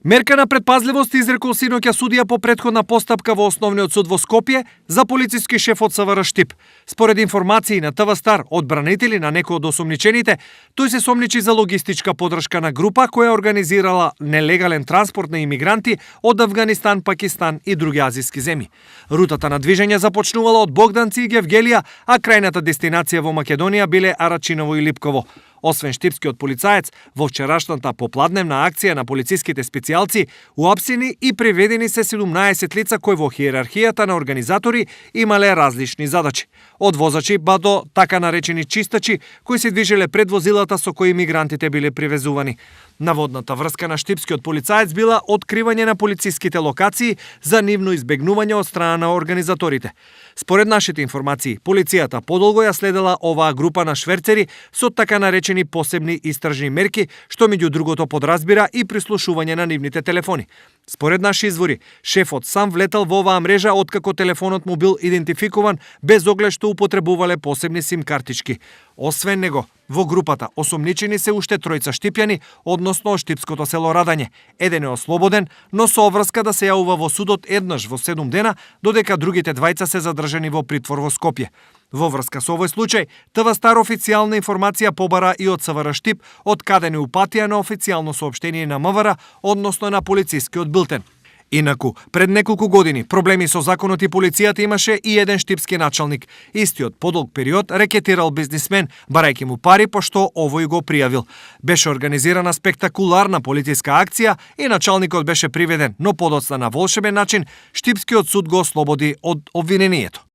Мерка на предпазливост изрекол синоќа судија по претходна постапка во Основниот суд во Скопје за полициски шеф од СВР Штип. Според информации на ТВ Стар од бранители на некој од осомничените, тој се сомничи за логистичка подршка на група која организирала нелегален транспорт на имигранти од Авганистан, Пакистан и други азиски земји. Рутата на движење започнувала од Богданци и Гевгелија, а крајната дестинација во Македонија биле Арачиново и Липково. Освен штипскиот полицаец, во вчерашната попладневна акција на полициските специјалци уапсени и приведени се 17 лица кои во хиерархијата на организатори имале различни задачи. Од возачи ба до така наречени чистачи кои се движеле пред возилата со кои мигрантите биле привезувани. Наводната врска на штипскиот полицаец била откривање на полициските локации за нивно избегнување од страна на организаторите. Според нашите информации, полицијата подолго ја следела оваа група на шверцери со така наречени посебни истражни мерки, што меѓу другото подразбира и прислушување на нивните телефони. Според наши извори, шефот сам влетал во оваа мрежа откако телефонот му бил идентификуван без оглед што употребувале посебни сим картички. Освен него, во групата осомничени се уште тројца штипјани, односно од штипското село Радање. Еден е ослободен, но со обврска да се јавува во судот еднаш во 7 дена, додека другите двајца се задржани во притвор во Скопје. Во врска со овој случај, ТВ Стар официјална информација побара и од СВР Штип, од каде не упатија на официјално соопштение на МВР, односно на полицискиот билтен. Инаку, пред неколку години проблеми со законот и полицијата имаше и еден штипски началник. Истиот подолг период рекетирал бизнисмен, барајќи му пари пошто овој го пријавил. Беше организирана спектакуларна полициска акција и началникот беше приведен, но подоцна на волшебен начин штипскиот суд го ослободи од обвинението.